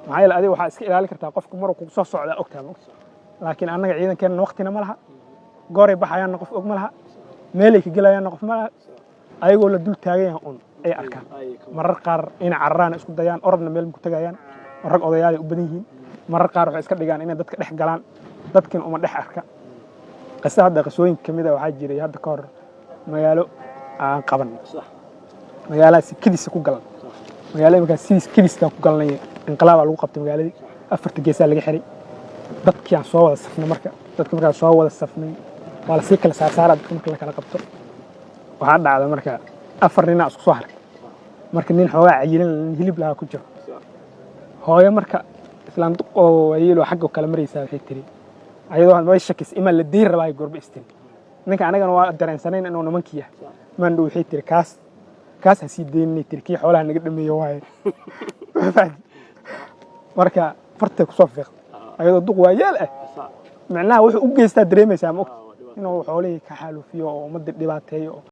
Maxaa yeele, adiga waxaa iska ilaali kartaa qofka maruu kugu soo socdaa, ogtaa, ma ogta? Laakiin annaga ciidankeenna waqtina ma laha, gooray baxayaanna qof og ma laha, meelay ka gelayaanna qof ma laha. Ayagoo la dul taagan yahay un ay arkaan. Marar qaar inay cararaan isku dayaan, orodna meel ku tagayaan oo rag odayaalay u badan yihiin. Marar qaar waxay iska dhigaan inay dadka dhex galaan, dadkina uma dhex arka. Qisa hadda qisooyinka ka mid a waxaa jiray hadda ka hor magaalo aan qaban, magaaladaasi kediisa ku galan. Magaalada markaas sidiis kediskaa ku galnay, inqilaabaa lagu qabtay magaaladii, afarta geesaa laga xiray. Dadkii aan soo wada safnay, marka dadka markaan soo wada safnay, waa lasii kala saarsaara dadka. Marka la kala qabto, waxaa dhacda marka afar ninaa isku soo hartay. Marka nin xoogaa cayilan, nin hilib lahaa ku jiro. Hooyo marka islaan duq oo waayeeloo xagga kale maraysaa waxay tiri, ayadoo way shakis imaa la deyn rabaa, gorba istiri ninka. Anagana waa dareensanayn inuu nimankii yahay. Maandhow waxay tiri, "Kaas, kaas ha sii deyninay," tiri, "kii xoolaha naga dhameeyo waaye." Marka fartay kusoo fiiqday ayadoo duq waayeel ah. Micnaha wuxuu u geystaa dareemaysaa, ma ogta, inuu xoolihii ka xaalufiyo oo ummadda dhibaateeyo oo